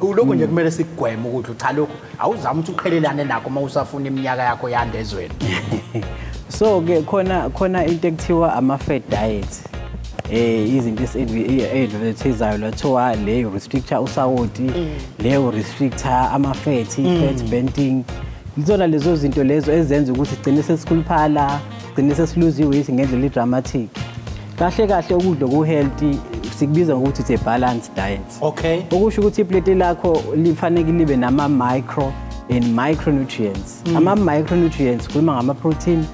Lokho nje kumele sikugweme ukuthi cha, lokhu awuzama ukuthi uqhelelane nakho uma usafuna iminyaka yakho yande ezweni. So ke khona into ekuthiwa ama-fat diet, izinto ezi-advertisayo lathiwa le restrictor usawoti, leyo restrictor ama-fat, fat burning. Izona lezo zinto lezo ezenza ukuthi sigcine sesikhuluphala, sigcine sesiluze i-weight ngendlela e-dramatic. Kahle kahle ukudla oku-healthy sikubiza ngokuthi it's a balanced diet. Okusho ukuthi iplate lakho lifanele libe nama-micro and micronutrients. Ama-micronutrients sikhuluma ngama-protein,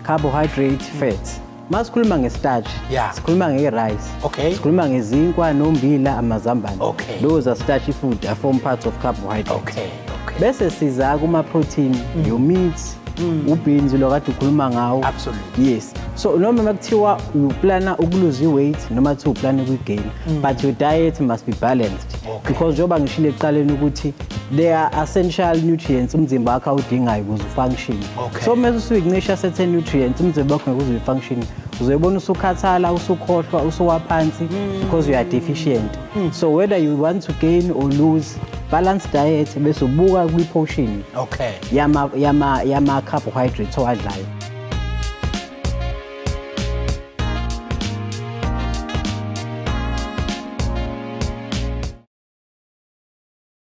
carbohydrate, fat. Masikhuluma nge-starch, sikhuluma nge-rice, sikhuluma ngezinkwa nombila, amazambane. Those are starchy food, are form parts of carbohydrate. Bese siza kuma-protein, your meat, u-beans lo kade ukhuluma ngawo. Yes. So noma makuthiwa uplana ukuluze weight noma kuthiwa uplana ukuyigain, but your diet must be balanced. Because njengoba ngishilo ekuqaleni ukuthi there are essential nutrients umzimba wakho awudingayo ukuze ufunction. So mase usuyincisha certain nutrients, umzimba wakho ngeke uze ufunction. Uzoyibona usukhathala, usukhohlwa, usuwa phansi because you are deficient. So whether you want to gain or lose, balanced diet bese ubuka kwi-portion yama carbohydrates owadlayo.